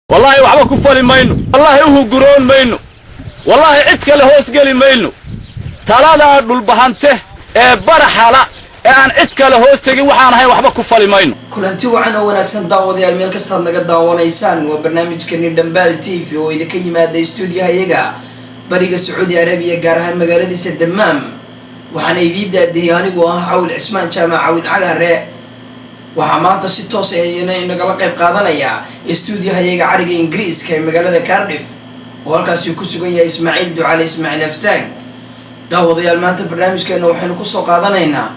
Wallaahi waxba ku fali mayno, wallaahi u huguroon mayno, wallaahi cid kale hoos geli mayno. Taladaa Dhulbahante ee baraxala ee aan cid kale hoos tegin waxaan ahayn waxba ku fali mayno. Kulanti wacan oo wanaagsan, daawadayaal, meel kastaad naga daawanaysaan. Waa barnaamijkani Dhambaal TV oo idinka yimaada stuudiyaha iyaga bariga Sacuudi Arabiya, gaar ahaan magaaladiisa Damaam. Waxaana idiin daadiyay anigoo ah Cawil Cismaan Jaamac Cawil Cagaare. Waxaa maanta si toos ayana inagala qayb qaadanaya stuudiyaha iyaga cariga Ingiriiska ee magaalada Cardiff, oo halkaasi ku sugan yahay Ismaaciil Ducaale Ismaaciil Aftaag. Daawadayaal, maanta barnaamijkeena waxaynu kusoo qaadanaynaa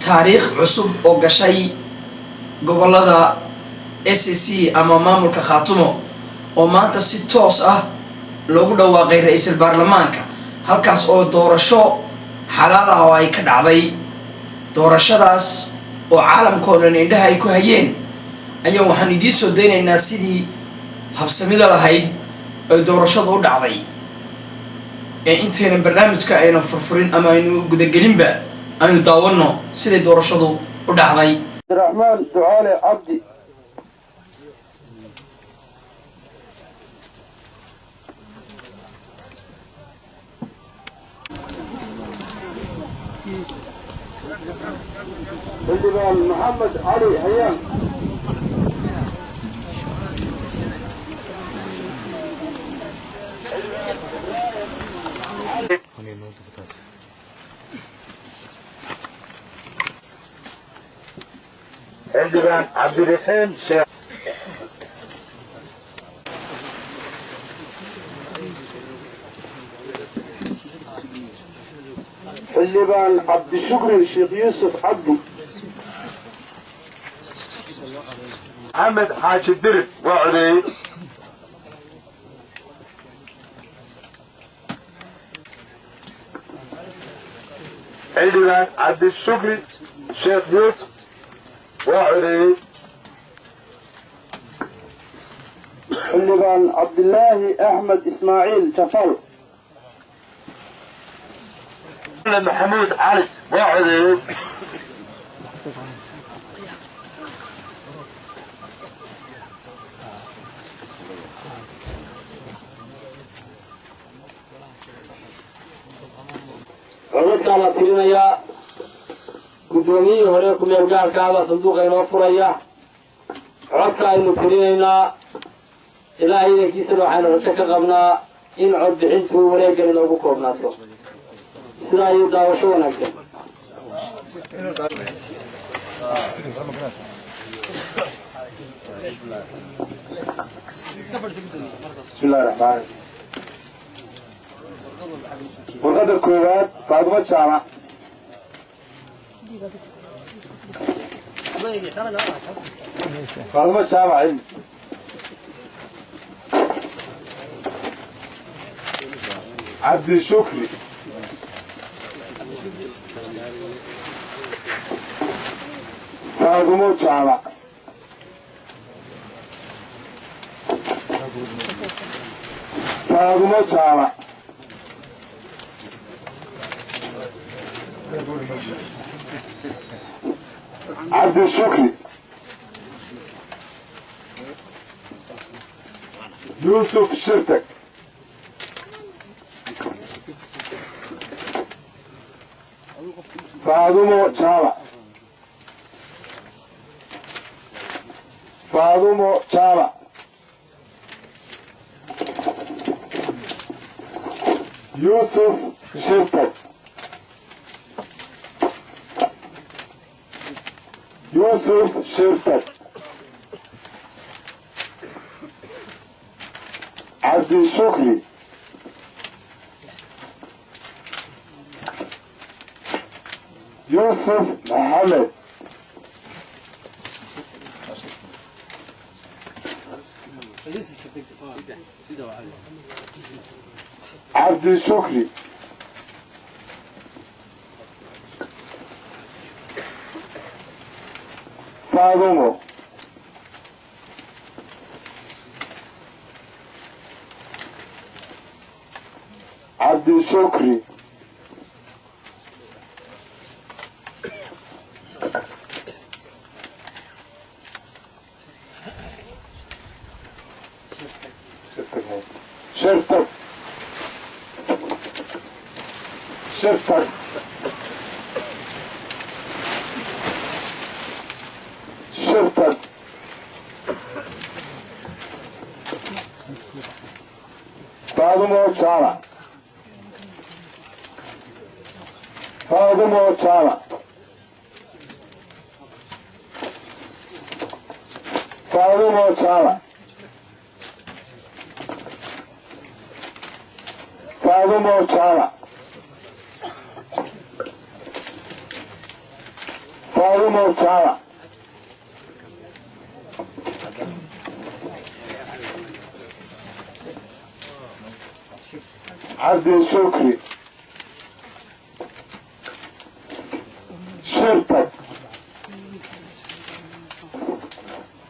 taariikh cusub oo gashay gobolada SSC ama maamulka Khaatumo, oo maanta si toos ah loogu dhawaaqay ra-iisul baarlamaanka halkaas, oo doorasho xalaal ah oo ay ka dhacday. Doorashadaas oo caalamkao dhan indhaha ay ku hayeen ayaa waxaan idiin soo daynaynaa sidii habsamida lahayd ay doorashadu u dhacday. Ee intaynan barnaamijka aynan furfurin ama aynu gudagelinba, aynu daawano siday doorashadu u dhacday. Cabdiraxmaan Ducaale Cabdi. Xildhibaan Maxamed Cali Hayaan. Xildhibaan Cabdiraxiim Sheekh. Xildhibaan Cabdishukri Sheekh Yuusuf Cabdi. Maxamed Xaaji Dirib waa codeeyey. Xildhibaan Cabdishukri Sheekh Yuusuf waa codeeyey. Xildhibaan Cabdilaahi Axmed Ismaaciil Jafal. Maxamuud Cali waa codeeyey. Codadkaa la tirinayaa. Guddoomiyihii hore ku-meel gaarkaabaa sanduuqa inoo furaya. Codka aynu tirinaynaa. Ilaahay idankiisana waxaynu rajo ka qabnaa in codbixintu wareeggan inoogu koobnaato. Sidaa iyo daawasho wanaagsan. Bismillahi raxmaan raxiim. Warqadda koowaad, Faadumo Jaamac. Faadumo Jaamac Cilmi. Cabdishukri. Faadumo Jaamac. Faadumo Jaamac. Cabdishukri. Yuusuf Shirtag. Faadumo Jaamac. Faadumo Jaamac. Yuusuf Shirtag. Yuusuf Shirtag. Cabdishukri. Yuusuf Maxamed. Cabdishukri. Faadumo. Cabdishukri. Shirtag. Shirtag. Shirtag. Faadumo Jaamac. Faadumo Jaamac. Faadumo Jaamac. Faadumo Jaamac. Faadumo Jaamac. Cabdi Shukri. Shirtag.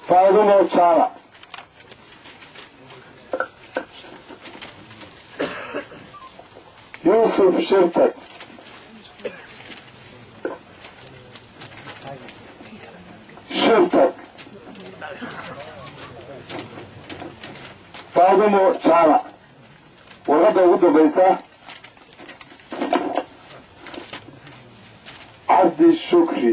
Faadumo Jaamac. Yuusuf Shirtag. Shirtag. Faadumo Jaamac. Warqadda ugu dambaysa Cabdi Shukri.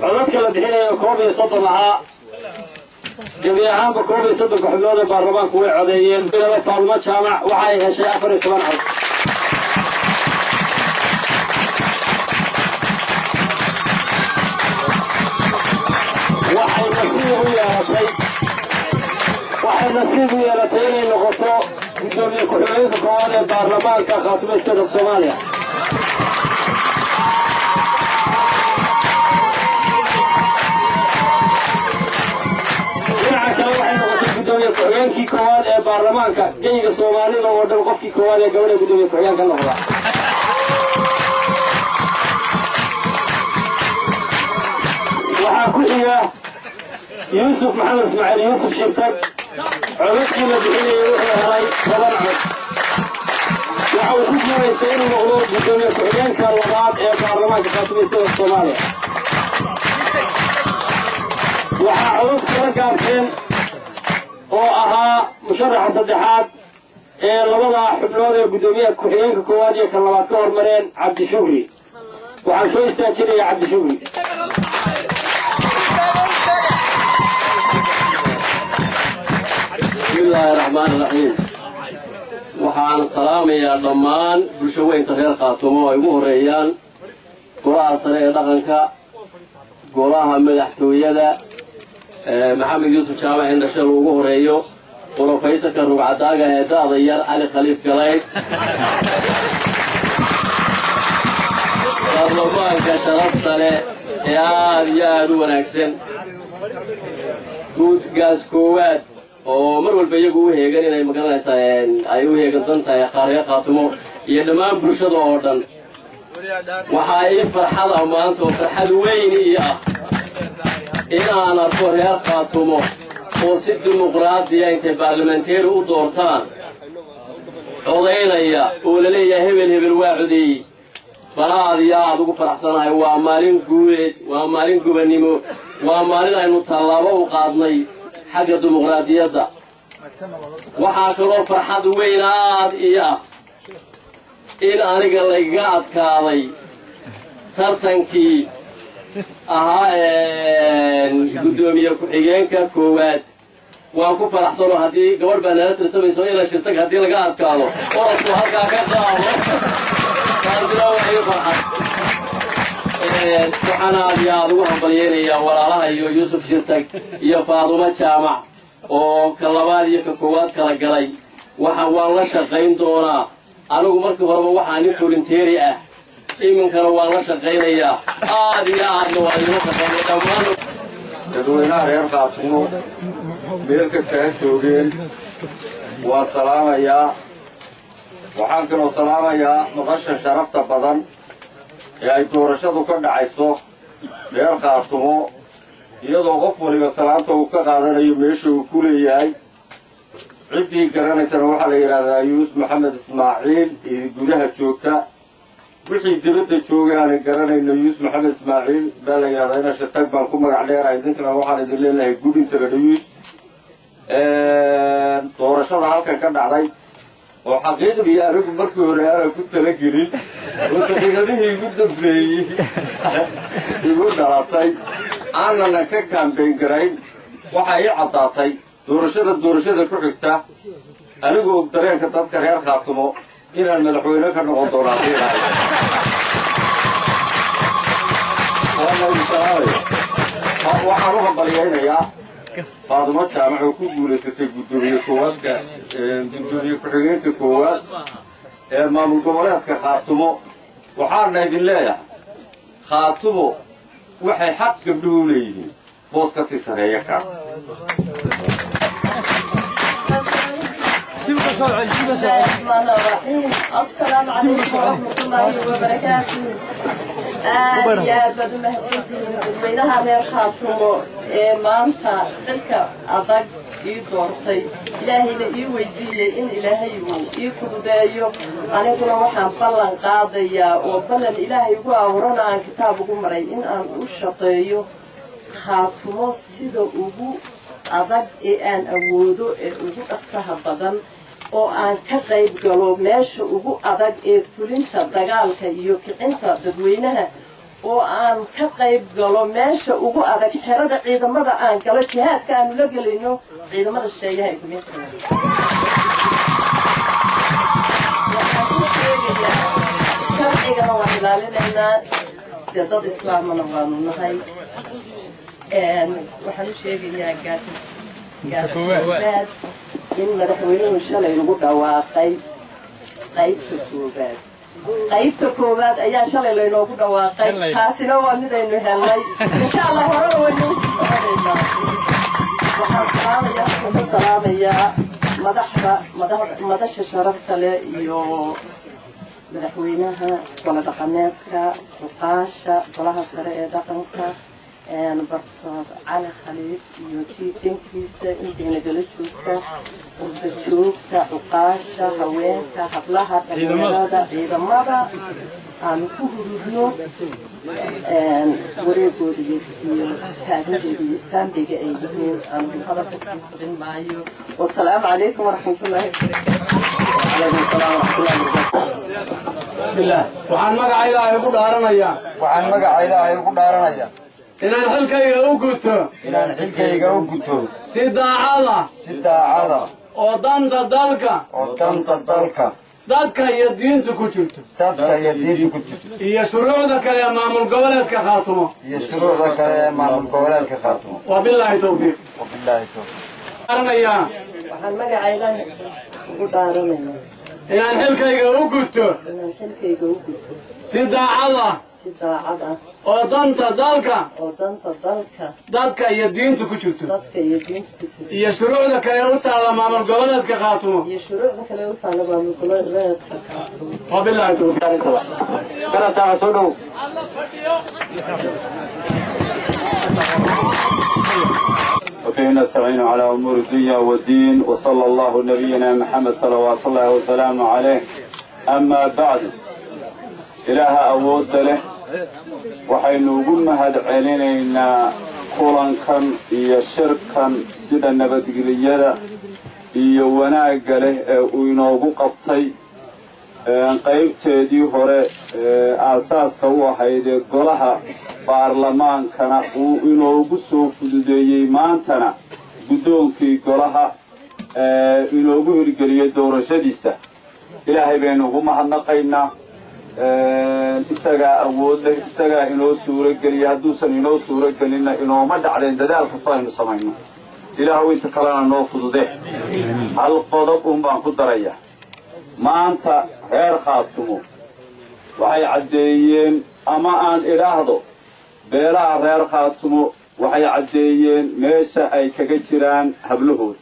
Codadka la bixinayo 31 ahaa. Gebi ahaanba 31-ka xubnood ee baarlamaanku way codeeyeen. Faadumo Jaamac waxa ay heshay 14 cod. Waxay nasiib u yeelatay inay noqoto guddoomiye ku-xigeenka koowaad ee baarlamaanka Khaatumo State of Soomaaliya. Dhinaca kale waxay noqotay guddoomiye ku-xigeenkii koowaad ee baarlamaanka geyga Soomaalida oo dhan, qofkii koowaad ee gabadha guddoomiye ku-xigeenka noqda. Waxaa ku xiga Yuusuf Maxamed Ismaaciil, Yuusuf Shirtag. Codadkii la bixinayay wuxuu helay 10 cod. Waxa uu ku guulaystay inuu noqdo guddoomiye ku-xigeenka labaad ee baarlamaanka Khaatumo State of Soomaaliya. Waxaa codad kala gaabteen oo ahaa musharaxa saddexaad ee labada xubnood ee guddoomiyaha ku-xigeenka koowaad iyo kan labaad ka hormareen, Cabdishukri. Waxaan soo istaajinayaa Cabdishukri. Bismi illaahi raxmaani raxiim. Waxaan salaamayaa dhammaan bulsho weynta reer Khaatumo oo ay ugu horreeyaan golaha sare ee dhaqanka, golaha madaxtooyada, Maxamed Yuusuf Jaamac Indhashal ugu horreeyo, brofeysarka rugcadaaga ee da'da yar Cali Khaliif Galayd, baarlamaanka sharafta leh ee aada iyo aada u wanaagsan, guudgaas koowaad oo mar walba iyagu u heegan inay magaranaysaa ay u heegansan tahay reer Khaatumo iyo dhammaan bulshada oo dhan. Waxaa ii farxad ah maanta oo farxad weyn ii ah inaan arko reer Khaatumo oo si dimuqraadiya intay baarlamanteeri u doortaan codaynaya oo la leeyahay hebel hebel waa codeeyey. Banaad iyo aada ugu faraxsanahay. Waa maalin guuleed, waa maalin gubannimo, waa maalin aynu tallaabo u qaadnay xagga dimuqraadiyadda. Waxaa kaloo farxad weyn aad ii ah in aniga laygaga adkaaday tartankii ahaa guddoomiye ku-xigeenka koowaad. Waan ku faraxsanoo haddii gabadh baa nala tartamayso ina Shirtag, haddii laga adkaado orodku halkaa ka qaado, taasina waa ii farxad. Waxaan aad iyo aada ugu hambalyeynayaa walaalaha iyo Yuusuf Shirtag iyo Faadumo Jaamac oo ka labaad iyo ka koowaad kala galay. Waxa waan la shaqayn doonaa. Anigu markii horeba waxaa nin volunteer ah, iminkana waan la shaqaynayaa, aad iyo aadna waan idinla shaqaynaya dhammaan. Dadweynaha reer Khaatumo meel kasta ha joogeen waan salaamayaa. Waxaan kaloo salaamayaa maqasha sharafta badan ee ay doorashadu ka dhacayso reer Khaatumo, iyadoo qof waliba salaanta uu ka qaadanayo meesha uu ku leeyahay. Ciddii garanaysana waxaa la yidhaahdaa Yuusuf Maxamed Ismaaciil ee gudaha joogta. Wixii dibadda joogay aanan garanayno, Yuusuf Maxamed Ismaaciil baa la yidhahdaa, ina Shitag baan ku magac dheerahay. Idinkana waxaan idin leenahay gudintabadhayuus. Doorashada halkan ka dhacday oo xaqiiqdii anigu markii hore aanan ku talagelin oo daqiiqadihii igu dambeeyey igu dhalatay, aanana ka campaign garayn, waxaa ii caddaatay doorashada ku xigta, anigoo dareenka dadka reer Khaatumo, inaan madaxweyne ka noqon doono haddii Ilaahay. Waana idin salaamaya. Waxaan u hambalyaynayaa Faadumo Jaamac oo ku guulaysatay guddoomiye koowaadka, guddoomiye ku-xigeenka koowaad ee maamul goboleedka Khaatumo. Waxaana idin leeyahay, Khaatumo waxay xaq gabdhuhu leeyihiin boos ka sii sarreeya kaa. بسم الله الرحمن الرحيم. السلام عليكم ورحمة الله وبركاته. Aad iyo aad baad u mahadsantihiin dadweynaha reer Khaatumo ee maanta xilka adag ii doortay, Ilaahayna ii weydiiyey in Ilaahay uu ii fududeeyo. Aniguna waxaan ballan qaadayaa oo ballan Ilaahay ugu abuurana aan kitaab ugu maray in aan u shaqeeyo Khaatumo sida ugu adag ee aan awoodo ee ugu dhaqsaha badan, oo aan ka qayb galo meesha ugu adag ee fulinta dagaalka iyo kicinta dadweynaha, oo aan ka qayb galo meesha ugu adag, xerada ciidamada aan galo, jihaadka aanu la gelayno ciidamada shisheeyaha ee gumaysiga. Waxaan ku sheegayaa, sharcigana waan ilaalinaynaa, dee dad islaamana waanu nahay. Waxaan u sheegayaa Gaasoobaad in madaxweynuhu shalay ugu dhawaaqay qaybta koobaad. Qaybta koowaad ayaa shalay laynoogu dhawaaqay, taasina waa midaynu helnay. Insha Allah horena waynu usii soconaynaa. Waxaan salaamayaa, waxaan ka salaamayaa madaxda madasha sharafta leh iyo madaxweynaha, gola dhaqameedka, cuqaasha, golaha sare ee dhaqanka, Barsoor Cali Khaliif iyo jiidankiisa, intayna gala joogta, qurba joogta, cuqaasha, haweenka, hablaha, dhalinyarada, ciidamada aan ku hurudno wareegooda iyo taagantooda iyo istaambiga ay yihiin. Aan hadalka sii fudin maayo. Wasalaamu calaykum waraxmatullaahi wabarakaatu. Calaykum asalaam waraxmatullahi wabarakatu. Bismillaah. Waxaan magaca Ilaahay ugu dhaaranayaa. Waxaan magaca Ilaahay ugu dhaaranayaa. Inaan xilkayga u guto. Inaan xilkayga u guto. Si daacada. Si daacada. Oo danta dalka. Oo danta dalka. Dadka iyo diinta ku jirto. Dadka iyo diinta ku jirto. Iyo shuruucda kale ee maamul goboleedka Khaatumo. Iyo shuruucda kale ee maamul goboleedka Khaatumo. Wabilaahi tawfiiq. Wabilaahi tawfiiq. Dhaaranayaa. Waxaan magaca Ilaahay ugu dhaaranayaa. Inaan xilkayga u guto. Inaan xilkayga u guto. Si daacada. Si daacad ah. Oo danta dalka. Oo danta dalka. Dadka iyo diinta ku jirto. Dadka iyo diinta ku jirto. Iyo shuruucda kale u taalla maamul goboleedka Khaatumo. Iyo shuruucda kale u taalla maamul goboleedka Khaatumo. Wabilaahi tawfiiq. Soo dhow. وبه نستعين على أمور الدنيا والدين، وصلى الله نبينا محمد صلوات الله وسلامه عليه. أما بعد، إله أود له waxaynu ugu mahad celinaynaa kulankan iyo shirkan sida nabadgelyada iyo wanaagga leh ee uu inoogu qabtay. Qaybteedii hore ee aasaaska u ahayd ee golaha baarlamaankana uu inoogu soo fududeeyey, maantana guddoonkii golaha inoogu hirgeliyey doorashadiisa. Ilaahay baynu ugu mahadnaqaynaa. Isagaa awood leh, isagaa inoo suuro geliya. Hadduusan inoo suuro gelinna inooma dhacdeen dadaal kastoo aynu samayno. Ilaahu inta kalena noo fudude. Hal qodob un baan ku daraya. Maanta reer Khaatumo waxay caddeeyeen, ama aan idhaahdo beelaha reer Khaatumo waxay caddeeyeen meesha ay kaga jiraan hablahooda,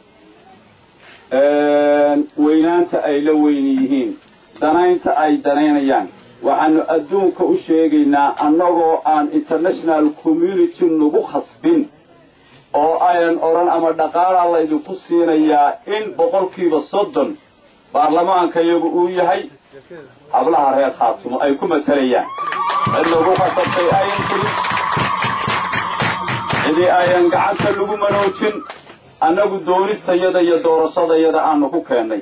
weynaanta ay la weyn yihiin, danaynta ay danaynayaan. Waxaanu adduunka u sheegaynaa, annagoo aan international community nagu khasbin oo ayan odhan ama dhaqaalaa laydinku siinayaa, in 30% baarlamaanka iyagu uu yahay. Hablaha reer Khaatumo ay ku matalayaan, cid lagu khasabtay ayan jirin, cidii ayan gacanta lagu manoojin, annagu doonistayada iyo doorashadayada aanu ku keennay.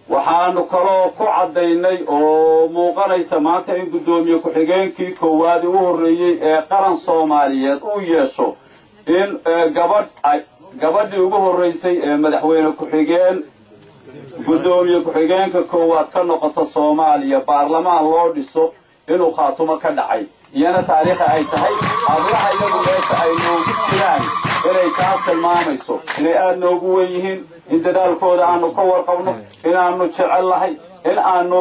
Waxaanu kaloo ku caddaynay oo muuqanaysa maanta in guddoomiye ku-xigeenkii koowaadi u horreeyey ee qaran Soomaaliyeed uu yeesho in gabadh, gabadhii ugu horraysay ee madaxweyne ku-xigeen, guddoomiye ku-xigeenka koowaad ka noqota Soomaaliya, baarlamaan loo dhiso, inuu Khaatumo ka dhacay, iyana taariikha ay tahay. Hablaha iyagu meesha ay noogu jiraan inay kaa tilmaamayso inay aada noogu wen yihiin, in dadaalkooda aanu ka warqabno, inaannu jecel nahay, in aanu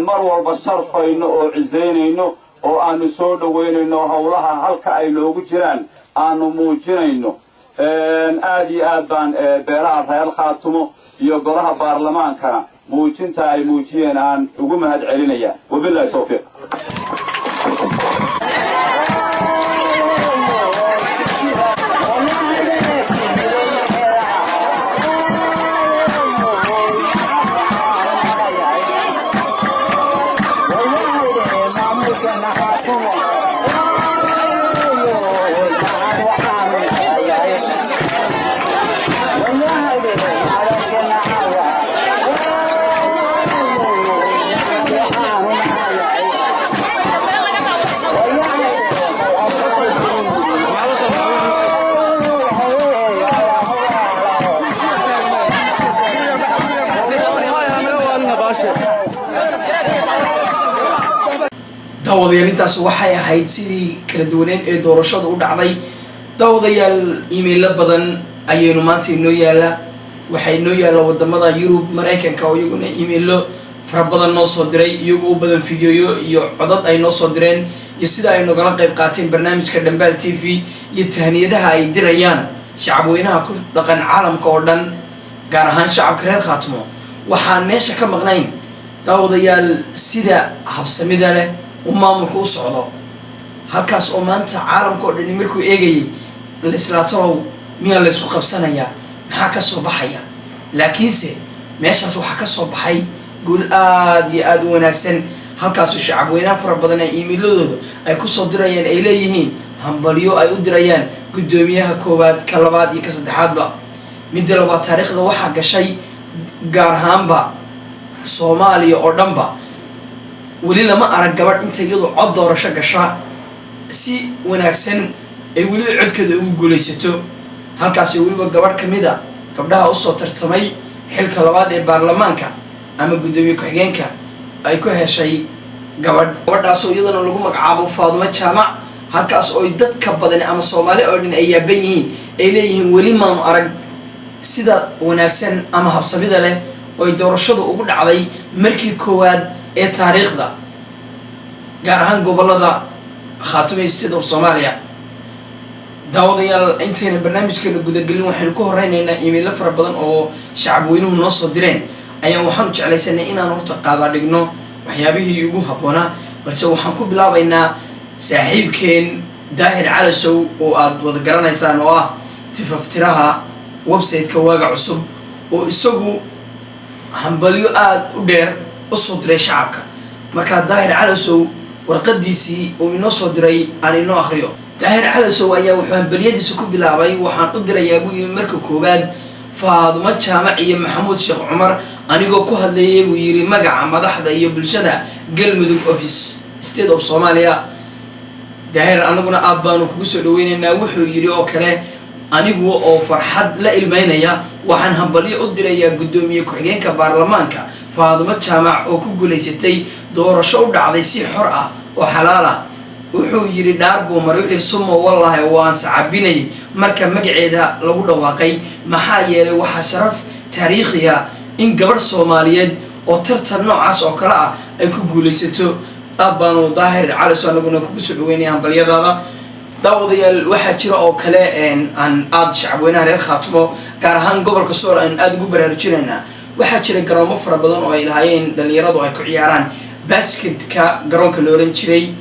mar walba sharfayno oo cisaynayno oo aanu soo dhowaynayno, howlaha halka ay noogu jiraan aanu muujinayno. Aad iyo aad baan beelaha reer Khaatumo iyo golaha baarlamaankana muujinta ay muujiyeen aan ugu mahad celinaya. Wabillahi tawfiiq. Daawadayaal, intaas waxay ahayd sidii kala duwaneed ee doorashadu u dhacday. Daawadayaal, emailo badan ayaynu maanta inoo yaala, waxaa inoo yaalla wadamada Yurub, Maraykanka oo iyaguna emailo fara badan noo soo diray, iyagu u badan fideoyo iyo codad ay noo soo direen iyo sida ay nogala qayb qaateen barnaamijka Dhambaal TV iyo tahniyadaha ay dirayaan shacabweynaha ku dhaqan caalamka oo dhan, gaar ahaan shacabka reer Khaatimo. Waxaan meesha ka maqnayn, daawadayaal, sida habsamida leh uu maamulka u socdo, halkaas oo maanta caalamka oo dhani markuu eegayay laislaatalow miyaa laysku qabsanayaa, maxaa ka soo baxaya? Laakiinse meeshaas waxaa ka soo baxay guul aada iyo aada u wanaagsan, halkaasoo shacabweynaha fara badan ay iimiladooda ay kusoo dirayaan, ay leeyihiin hambalyo ay u dirayaan guddoomiyaha koowaad, ka labaad iyo ka saddexaadba. Midda labaad, taariikhda waxaa gashay gaar ahaanba Soomaaliya oo dhanba weli lama arag gabadh inta iyadu cod doorasho gasha si wanaagsan ay weliba codkeeda ugu guulaysato, halkaasoo weliba gabadh ka mid a gabdhaha usoo tartamay xilka labaad ee baarlamaanka ama guddoomiye ku-xigeenka ay ku heshay gabadh, gabadhaasoo iyadana lagu magacaabo Faadumo Jaamac, halkaas oo dadka badani ama Soomaali oo dhan ay yaaban yihiin, ay leeyihiin weli maanu arag sida wanaagsan ama habsamida leh oo ay doorashadu ugu dhacday markii koowaad ee taariikhda, gaar ahaan gobolada Khaatumo State of Somalia. Daawadayaal, intayna barnaamijkeena gudagelin, waxaynu ku horeynaynaa iimaylo fara badan oo shacabweynuhu noo soo direen. Ayaan waxaanu jeclaysanay inaan horta qaadaa dhigno waxyaabihii ugu habboonaa, balse waxaan ku bilaabaynaa saaxiibkeen Daahir Calasow oo aada wada garanaysaan, oo ah tifaftiraha website-ka Waaga Cusub, oo isagu hambalyo aada u dheer usoo diray shacabka. Markaa Daahir Calasow warqadiisii uu inoo soo diray aan inoo akhriyo. Daahir Calasow ayaa wuxuu hambalyadiisa ku bilaabay: "Waxaan u dirayaa," buu yidhi, "marka koowaad Faadumo Jaamac iyo Maxamuud Sheekh Cumar, anigoo ku hadlayay," buu yidhi, "magaca madaxda iyo bulshada Galmudug of State of Somalia." Daahir, anaguna aad baanu kugu soo dhaweynaynaa. Wuxuu yidhi oo kale: "Anigu oo farxad la ilmeynaya waxaan hambalyo u dirayaa guddoomiye ku-xigeenka baarlamaanka Faadumo Jaamac oo ku guulaysatay doorasho u dhacday si xor ah oo xalaal ah." Wuxuu yidhi, dhaar buu maray, wuxuu yidhi: "Sumo wallaahi waan sacabinayay marka magaceeda lagu dhawaaqay, maxaa yeelay waxaa sharaf taariikhiya in gabadh Soomaaliyeed oo tartan noocaas oo kale ah ay ku guulaysato." Aad baanu, Daahir Caliso, anaguna kugu soo dhaweynaya hambalyadaada. Daawadayaal, waxaa jira oo kale aan aada shacabweynaha reer Khaatumo, gaar ahaan gobolka Sool, aan aada ugu baraarujinaynaa. Waxaa jira garoomo fara badan oo ay lahaayeen dhalinyaradu ay ku ciyaaraan basketka. Garoonka la oran jiray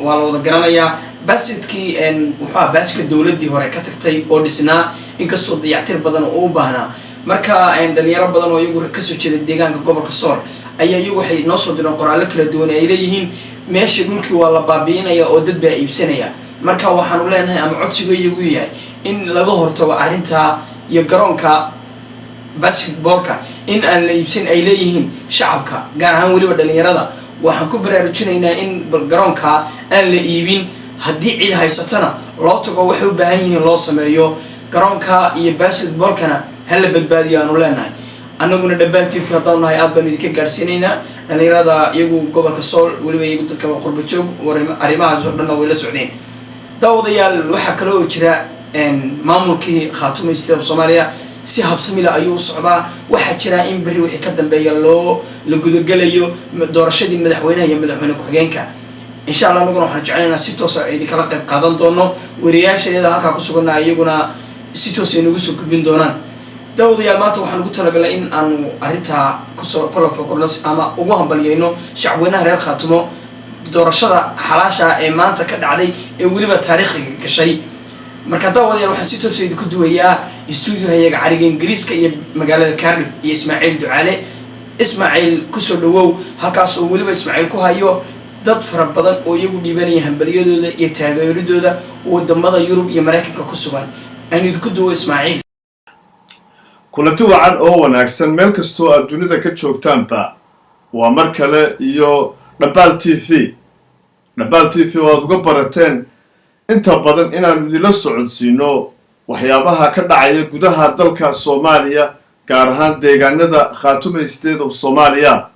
waa la wada garanayaa. Basketkii wuxuu aha basket dowladii hore ka tagtay oo dhisnaa, inkastoo dayactir badan oo u baahnaa. Marka dhalinyaro badan oo iyagu kasoo jeeda deegaanka gobolka Sool Ayaa iyagu waxay noo soo direen qoraallo kala duwan ay leeyihiin meesha dhulkii waa la baabi'inaya oo dad baa iibsanaya. Marka waxaanu leenahay ama codsiga iyagu yahay in laga hortago arrintaa iyo garoonka basketballka in aan la iibsan ay leeyihiin shacabka, gaar ahaan weliba dhalinyarada. Waxaan ku baraarujinaynaa in garoonka aan la iibin, haddii cid haysatona loo tago, waxay u baahan yihiin loo sameeyo. Garoonka iyo basketballkana hala badbaadiyo aanu leenahay. Annaguna Dhambaal TV haddaanu nahay aad baanu idinka gaadhsiinaynaa. Dhalinyarada iyagu gobolka Sool, weliba iyagu dadka qurba joog, arrimahaas oo dhanna way la socdeen. Daawadayaal, waxaa kale oo jira maamulkii Khaatuma State of Soomaaliya si habsamila ayuu u socdaa. Waxaa jira in berri wixii ka dambeeya loo la gudagelayo doorashadii madaxweynaha iyo madaxweyne ku-xigeenka. Insha Allah anaguna waxaan jeclaynaa si toosa idinkala qayb qaadan doono, wariyaasha iyada halkaa ku suganna iyaguna si toos ay nagu soo gudbin doonaan. Daawadayaal, maanta waxaan ugu talagalay in aanu arrintaa kusoo kula fokorno ama ugu hambalyeyno shacabweynaha reer Khaatumo doorashada xalaasha ee maanta ka dhacday ee weliba taariikhiga gashay. Marka daawadayaal, waxaan si toosa idinku duwayaa stuudiohayaga cariga Ingiriiska iyo magaalada Cardiff iyo Ismaaciil Ducaale. Ismaaciil, kusoo dhawow halkaas oo weliba Ismaaciil ku hayo dad fara badan oo iyagu dhiibanaya hambalyadooda iyo taageeradooda wadamada Yurub iyo Maraykanka ku sugan. Aynu idinku duwo, Ismaaciil. Kulanti wacan oo wanaagsan meel kastoo aad dunida ka joogtaanba. Waa mar kale iyo Dhambaal TV. Dhambaal TV oo aad uga barateen inta badan inaannu idinla socodsiino waxyaabaha ka dhacaya gudaha dalka Soomaaliya, gaar ahaan deegaanada Khaatuma State of Soomaaliya.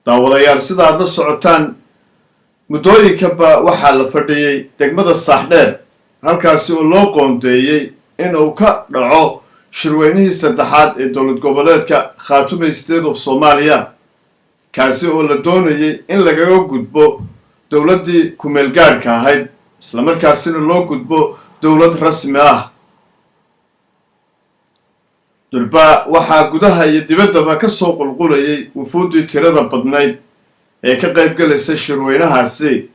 Daawadayaal, sida aad la socotaan, muddooyinkanba waxaa la fadhiyey degmada Saaxdheer, halkaasi oo loo qoondeeyey inuu ka dhaco shirweynihii saddexaad ee dowlad goboleedka Khaatuma State of Soomaaliya, kaasi oo la doonayay in lagaga gudbo dowladdii ku-meelgaadhka ahayd, islamarkaasina loo gudbo dowlad rasmi ah. Durba waxaa gudaha iyo dibaddaba ka soo qulqulayay wufuuddii tirada badnayd ee ka qayb galaysa shirweynahaasi.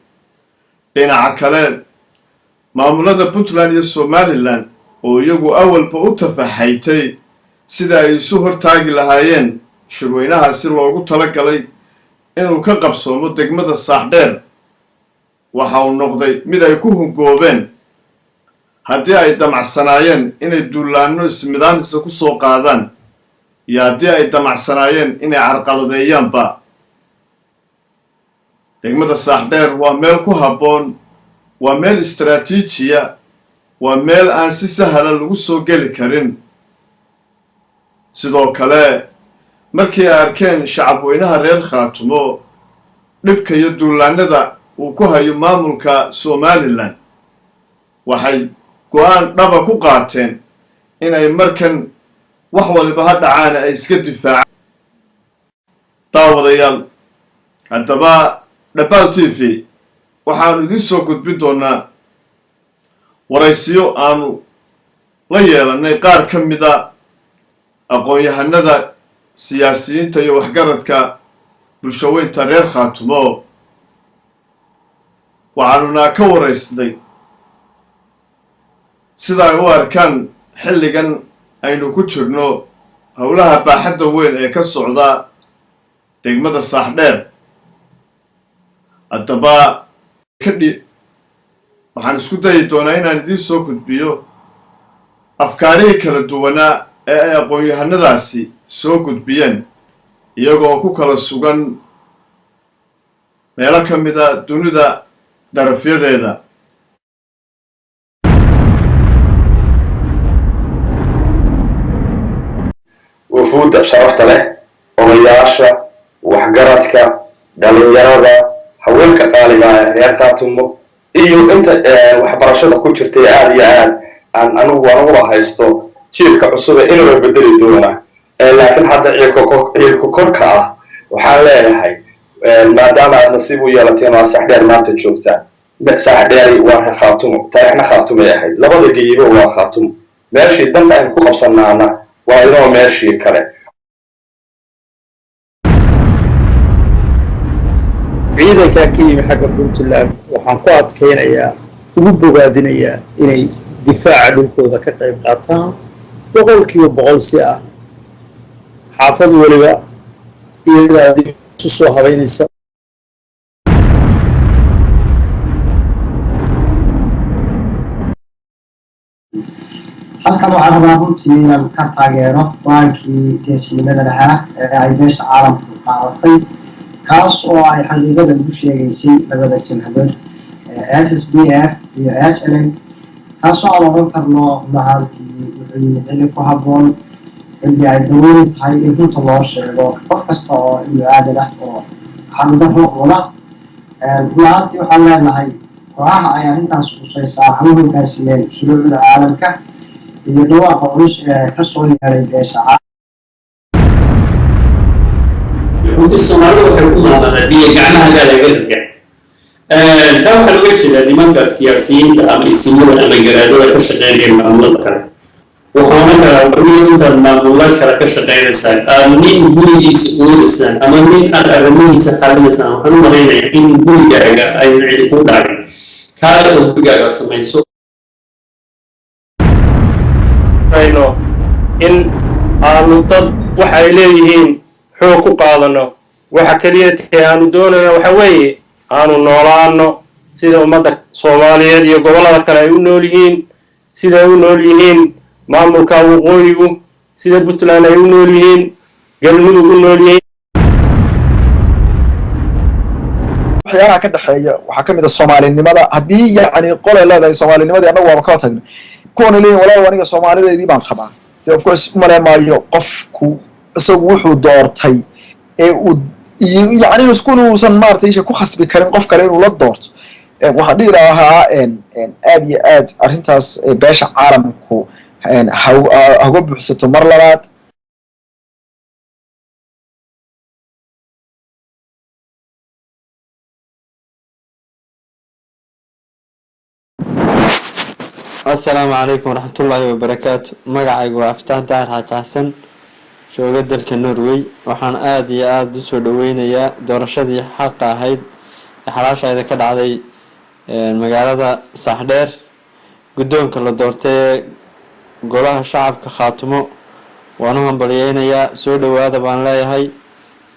Dhinaca kale, maamulada Puntland iyo Somaliland oo iyagu awalba u tafaxaytay sida ay isu hortaagi lahaayeen shirweynahaasi loogu tala galay inuu ka qabsoomo degmada Saaxdheer, waxa uu noqday mid ay ku hungoobeen haddii ay damacsanaayeen inay duulaanno ismidaamisa ku soo qaadaan iyo haddii ay damacsanaayeen inay carqaladeeyaanba. Degmada Saaxdheer waa meel ku habboon, waa meel istaraatiijiya, waa meel aan si sahla lagu soo geli karin. Sidoo kale, markii ay arkeen shacabweynaha reer Khaatumo dhibka iyo duulaanada uu ku hayo maamulka Somaliland, waxay go-aan dhaba ku qaateen inay markan wax waliba ha dhacaana ay iska difaacaan. Daawadayaal, haddaba Dhambaal TV waxaanu idiin soo gudbin doonaa waraysiyo aanu la yeelanay qaar ka mida aqoon-yahanada, siyaasiyiinta iyo waxgaradka bulshaweynta reer Khaatumo. Waxaanuna ka waraysnay sida ay u arkaan xilligan aynu ku jirno howlaha baaxadda weyn ee ka socda degmada Saaxdheer. Haddaba kadhi waxaan isku dayi doonaa inaan idiin soo gudbiyo afkaarihii kala duwanaa ee ay aqoon-yahanadaasi soo gudbiyeen, iyagoo ku kala sugan meelo ka mida dunida darafyadeeda. Wufuudda sharafta leh, odayaasha, waxgaradka, dhalinyarada, haweenka qaaliga ah ee reer Khaatumo iyo inta waxbarashada ku jirtay, aada iyo aad aan anigu anuguba haysto jiilka cusub ee inaba bedeli doona, laakiin hadda ciilka korka ah, waxaan leeyahay maadaama aad nasiib u yeelateen oo aad Saxdheer maanta joogtaan. Saaxdheeri waa reer Khaatumo, taariikhna Khaatumay ahayd, labada geyibo waa Khaatumo. Meeshii danta aynu ku qabsanaana waa inoo meeshii kale. Ciidankaa ka yimi xagga Puntland waxaan ku adkaynayaa, ugu bogaadinayaa inay difaaca dhulkooda ka qayb qaataan 100% si ah xaafad waliba Iyadaa dib isu soo habeynaysa. Halkan waxaan rabaa runtii inaan ka taageero go-aankii geesinimada lahaa ee ay beesha caalamku qaadatay, kaas oo ay xaqiiqada ugu sheegaysay labada jabhadood, SSDF iyo SLM, kaasoo aan odhan karno run ahaantii wuxuu yimi xilli ku habboon, xilli ay daruuri tahay in runta loo sheego qof kasta oo ibnu aadan ah oo xaqdarro wada. Run ahaantii waxaan leenahay kooxaha ay arrintaas khusaysaa ha u hoggaansameen shuruucda caalamka iyo dhawaaqa culus ee kasoo yeeray beesha. Runtii Soomaalida waxay ku maamanaa biyo gacmahagaa laga riga. Taa waxaa looga jeedaa nimanka siyaasiyiinta ama isimada ama garaadada ka shaqeynaya maamulada kale. Waxaana karaa wariyo intaad maamullo kale ka shaqeynaysaan, aad nin gurigiisa oodaysaan ama nin aad arrimihiisa xalinaysaan, waxaan u malaynayaa in gurigaaga aynan cidi ku dhacin kaale oo gurigaaga samayso. Ayno in aanu dad waxa ay leeyihiin xoog ku qaadano. Waxa keliya tee aanu doonayna waxa weeye aanu noolaano sida ummadda Soomaaliyeed iyo gobollada kale ay u nool yihiin, sida ay u nool yihiin maamulka waqooyigu, sida Puntland ay u nool yihiin, Galmudug u nool yihiin. Waxyaalaha ka dhexeeya waxaa ka mid a Soomaalinimada. Haddii yacni qolay leedahay Soomaalinimadii annagu waaba ka tagnay, kuwana leeyihin walaal aniga Soomaalideedii baan rabaa, de of course umalayn maayo qofku isagu wuxuu doortay ee uu yacni inuusan maaragtay isha ku khasbi karin qof kale inuu la doorto. Waxaan dhihi lahaa aad iyo aad arrintaas beesha caalamku haga buuxsato mar labaad. Assalaamu calaykum waraxmatullaahi wabarakaatu. Magacaygu waa Aftaax Daahir Xaaji Xasan, jooga dalka Norway. Waxaan aada iyo aada usoo dhaweynayaa doorashadii xaqa ahayd ee xalaashayda ka dhacday magaalada Saaxdheer. Guddoonka la doortay ee Golaha Shacabka Khaatumo waan u hambalyeynayaa. Soo dhowaada baan leeyahay.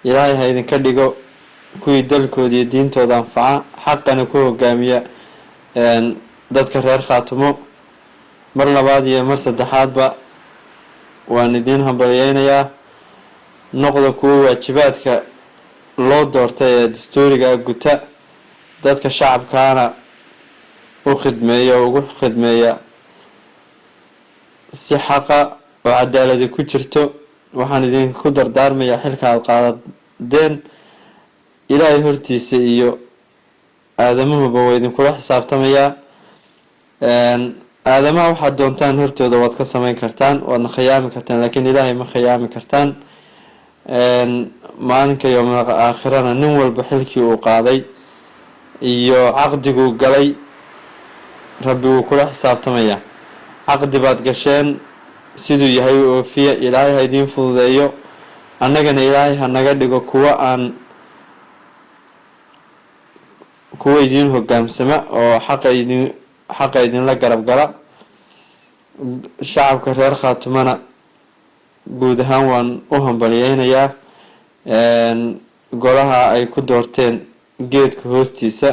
Ilaahay ha idinka dhigo kuwii dalkooda iyo diintooda anfaca, xaqana ku hogaamiya dadka reer Khaatumo. Mar labaad iyo mar saddexaadba waan idiin hambalyeynayaa. Noqda kuwa waajibaadka loo doortay ee dastuuriga guta, dadka shacabkaana u khidmeeya oo ugu khidmeeya si xaqa oo cadaaladi ku jirto. Waxaan idinku dardaarmayaa xilka aada qaadadeen Ilaahay hortiisa iyo aadamuhuba waa idinkula xisaabtamayaa. Aadamaha waxaad doontaan hortooda waad ka samayn kartaan, waadna khiyaami kartaan, laakiin Ilaahay ma khiyaami kartaan. Maalinka yowmal aakhirana nin walba xilkii uu qaaday iyo caqdiguu galay Rabbi wuu kula xisaabtamayaa. Caqdi baad gasheen, siduu yahay u oofiya. Ilaahay ha idiin fududeeyo, annagana Ilaahay ha naga dhigo kuwa aan kuwa idiin hogaamsama oo xaqa idin xaqa idinla garab gala. Shacabka reer Khaatumana guud ahaan waan u hambalyeynayaa golaha ay ku doorteen geedka hoostiisa.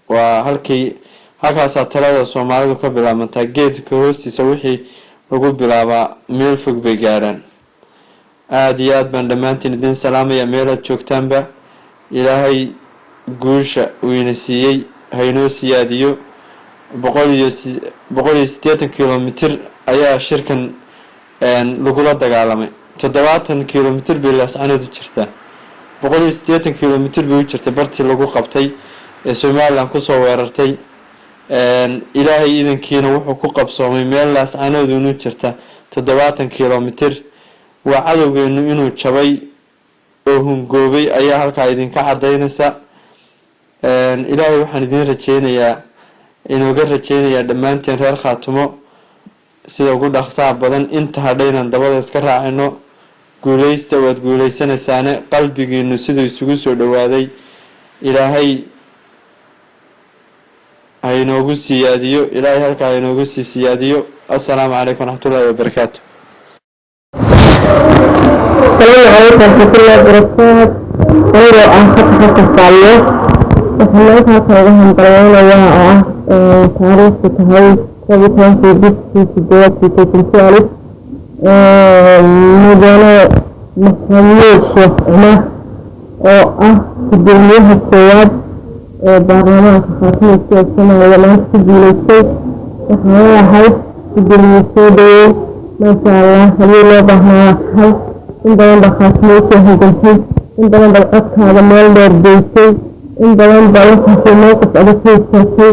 Waa halkii halkaasaa talada Soomaalidu ka bilaabantaa. Geedka hoostiisa wixii lagu bilaabaa meel fog bay gaadhaan. Aada iyo aad baan dhammaantiin idin salaamaya meelaad joogtaanba. Ilaahay guusha uu ina siiyey haynoo siyaadiyo. 180 kilomitir ayaa shirkan lagula dagaalamay. 70 kilomitir bay Laascanood u jirtaa, 180 kilomitir bay u jirtay bartii lagu qabtay ee Somaliland kusoo weerartay. Ilaahay idankiina wuxuu ku qabsoomay meel Laascanood inu jirta 70 kilomitir. Waa cadowgeenu inuu jabay oo hungoobay ayaa halkaa idinka cadaynaysa. Ilaahay waxaan idiin rajeynayaa, inooga rajeynayaa dhammaanteen reer Khaatumo, sida ugu dhaqsaha badan inta hadhaynaan dabada iska raacino. Guuleysta, waad guuleysanaysaane. Qalbigiinu siduu isugu soo dhowaaday Ilaahay ha inoogu siyaadiyo. Ilaahay halkaa ha inoogu sii siyaadiyo. Assalaamu calaykum waraxmatullahi wabarakaatu. السلام عليكم ورحمة الله وبركاته. Anigoo ah Xasan Xasan Saalle, waxaan maanta halkan uga hambalyeynayaa oo ah taariikhdu tahay 11-kii bishii sideedaad 2012 mudane Maxamuud Sheekh Cumar oo ah gudoomiyaha koowaad ee baarlamaanka Khaatimo State Soomaaliya maanta ku guuleystay. Waxaan leeyahay, gudoomiye, soo dhaweey. Maasha Allah, hadii loo baahnaa waa tahay. In badan baa Khaatimo usoo halgantay, in badan baad codkaada meel dheer geysay, in badan baa waxaasay mowqif adag ka istaagtay.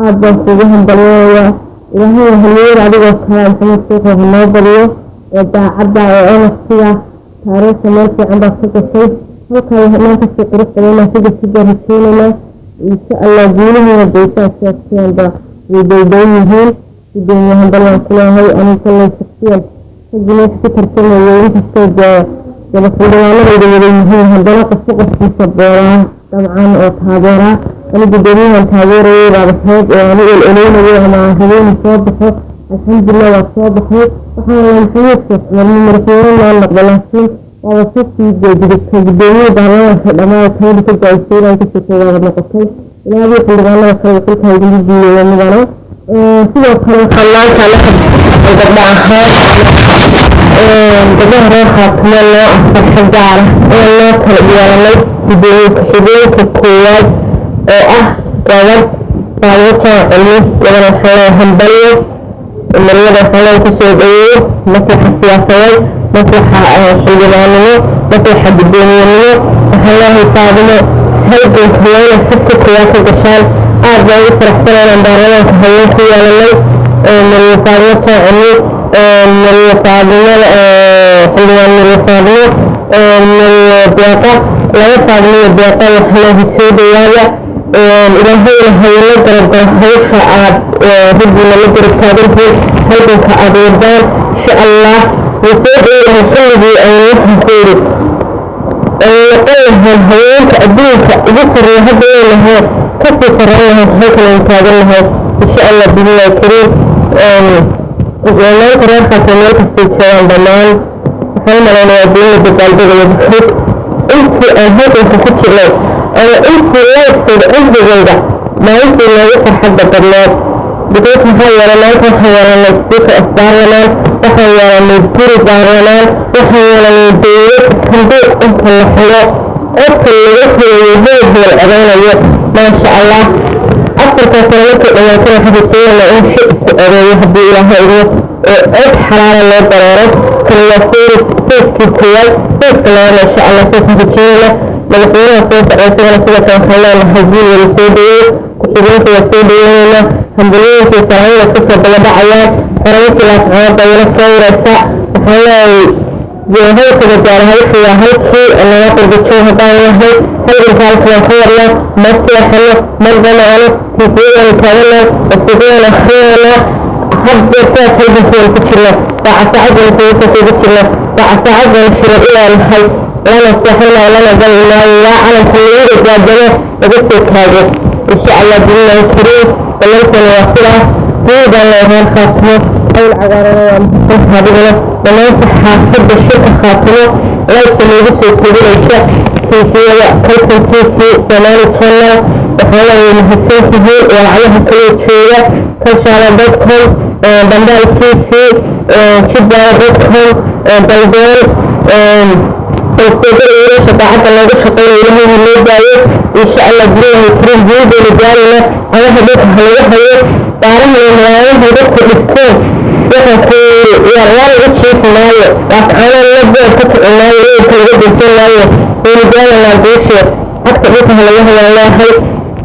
Aad baan kuugu hambalyeynayaa. Ilaahayna halyeer adigoo kale, Maxamed Sheekh, ha noo badiyo ee daacadda ee honesty-ga. Taariikhda meel fiican baad ka gashay, halkaa meel kasii qurux badan baan ka gashid baan rajeynaynaa, insha Allah. Guulaheena deysaa sheegteenba way dowdow yihiin. Gudoomiye, hambalyaan ku leeyahay. Aniga kolley shaksiyan raggii meesha ku tartamayay, inkastoo dee wada xildhibaanadayda wada yihiin, haddana qofka qofkiisa booraa dabcan oo taageeraa. Ani gudoomiyahan taageerayay baaba heed oo ani ololeynayo ama aan rabay inuu soo baxo. Alxamdulilah, waa soo baxay. Waxaan lahaa Maxamuud Sheekh Cumar madaxweyne noo noqdo, laakiin waaba kasii jeedidibtay. Gudoomiye baarlamaanka dhammaan talada ka go-aysay inaan ka sheekay waaba noqotay. Ilaahadii xildhibaanada kale xilka idinku guuleeya, mudane. Sidoo kale waxaan maanta la gabdha ahaan gabdhaha reer Khaatumo loo ah farxad gaar ah in loo kala yeelanay gudoomiye ku-xigeenka koowaad oo ah gabadh, Faadimo Jaac Cilmi. Gabadha waxaa leeyahay hambalyo. Maryada waxaa leeyahay kusoo dhaweeyo maslaxa siyaasadeed, maslaxa xildhibaannimo, maslaxa gudoomiyenimo. Waxaan leeyahay Faadimo, halganka waa inaad safka koowaad ka gashaan. Aad baan ugu faraxsanahay inaan baarlamaanka haween ku yeelanay Mariyo Faadimo Jaac Cilmi, Mariyo Faadimo, xildhibaan Mariyo Faadimo, Mariyo Deeqa, laba Faadimo iyo Deeqa. Waxaa leeyahay soo dhawaada. Ilaahayna hayla garab galo hawsha aad raggiina la garab taagantihiin, halganka aad wadaan, insha Allah. Wuu soo dhowyahay xilligii aynu, waxaan ku yidhi, noqon lahaan haweenka adduunka ugu sarreeya. Hadda way lahayn, kasii sarreyn lahayn halkan aynu taagan lahayn, insha Allah bi'idnillahi kariim. Maanta reerkaas meel kastay joogaan dhammaan, waxaan u malaynayaa diin la dabaaldegayo, because intii aan halganka ku jirnay ama intii lifekayga, cimrigayga, maalintii noogu farxadda badneed, because maxaa yeelay maanta waxaan yeelanay speaker of parliament, waxaan yeelanay guri baarlamaan, waxaan yeelanay dowlad sanduuq inta la xiro codka laga helayo hebel hebel codeynayo. Maasha Allah, 4-taa sano markay dhamaatana waxaan rajeynayna in shicibku codeeyo haddii Ilaahay idmo oo cod xalaala loo dareero. Kani waa phase-kii koowaad, phase-ka labaadna insha Allah saasaan rajeynayna. Madaxweynaha soo socda isagana sidoo kale waxaan leenahay guul wada soo dhaweey. Ku-xigeenka waa soo dhaweynayna. Hambalooyinka iyo salaamada kasoo daba dhacayaan. Xoreyntii Laascaanood bayana soo wareysa. Waxaan leeyahay halkada gaara halkii waa halkii naga qurbajoog haddaan nahay. Halganka halka waan ka wadnaa, ma seexano, ma ganacno, TV-yadanu taagana, website-yadanu akhriyana, hadda sidaas halganka waan ku jirna, saaca saacaddan kugu ugu jirna, saaca saacaddan shirar ilaa nahay, lana seexanaayo, lana gali maayo ilaa calanka lagu gaadamo laga soo taago, insha Allah bi'idnillahi kariim. Ballanteena waa sidaas. Guudaan leeyahay Khaatimo. Hawl cagaarana waa mahadsantaha adiguna. Dhammaan saxaafadda shirka Khaatimo live-ka noogu soo kobinaysa, TV-yada Kalsan TV, Somali Channel, waxaa leeyahay mahadsantihiin. Walacyaha kale jooga kalshaala.com, Dambaal TV, jidbaala.com, Daldoon, website-yada wiilasha daacadda loogu shaqeynayo, Ilaahay ha loo daayo, insha Allah bi'idnillahi kariim. Guulbaynu gaarayna. Cagaha dhulka ha lagu hayo. Daaraha iyo magaaladaha dadku dhisteen, waxaan ku yidhi, waarwaar uga jiifi maayo, Laascaanood la boor ka kici maayo, weelka laga daysan maayo. Waynu gaaraynaa guusha. Cagta dhulka ha lagu hayaan leeyahay,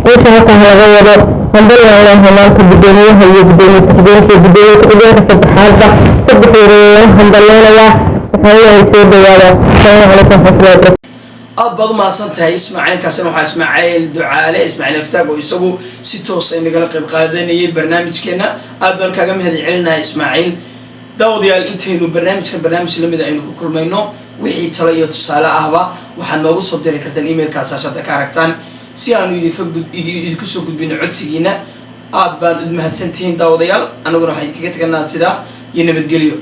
guusha halka ha laga wado. Hambalyaan leeyahay maanta gudoomiyaha iyo gudoomiye ku-xigeenka iyo gudoomiye ku-xigeenka saddexaadba. Saddexdooda waan hambalyeynayaa. Waxaan leeyahay soo dhawaada. Asalaamu calaykum waraxmatullahi wabarakatu. Aad baad u mahadsan tahay, Ismaaciil. Kaasina waxaa Ismaaciil Ducaale, Ismaaciil Aftaag, oo isagu si toosa inagala qayb qaadanayay barnaamijkeena. Aad baan kaaga mahad celinahay, Ismaaciil. Daawadayaal, intaynu barnaamijkan barnaamij lamida aynu ku kulmayno, wixii talo iyo tusaale ahba waxaad noogu soo diri kartaan email-kaad saashada ka aragtaan si aanu idinku soo gudbino codsigiina. Aad baan ud mahadsantihiin, daawadayaal. Anaguna waxaan idinkaga taganaa sidaa iyo nabadgelyo.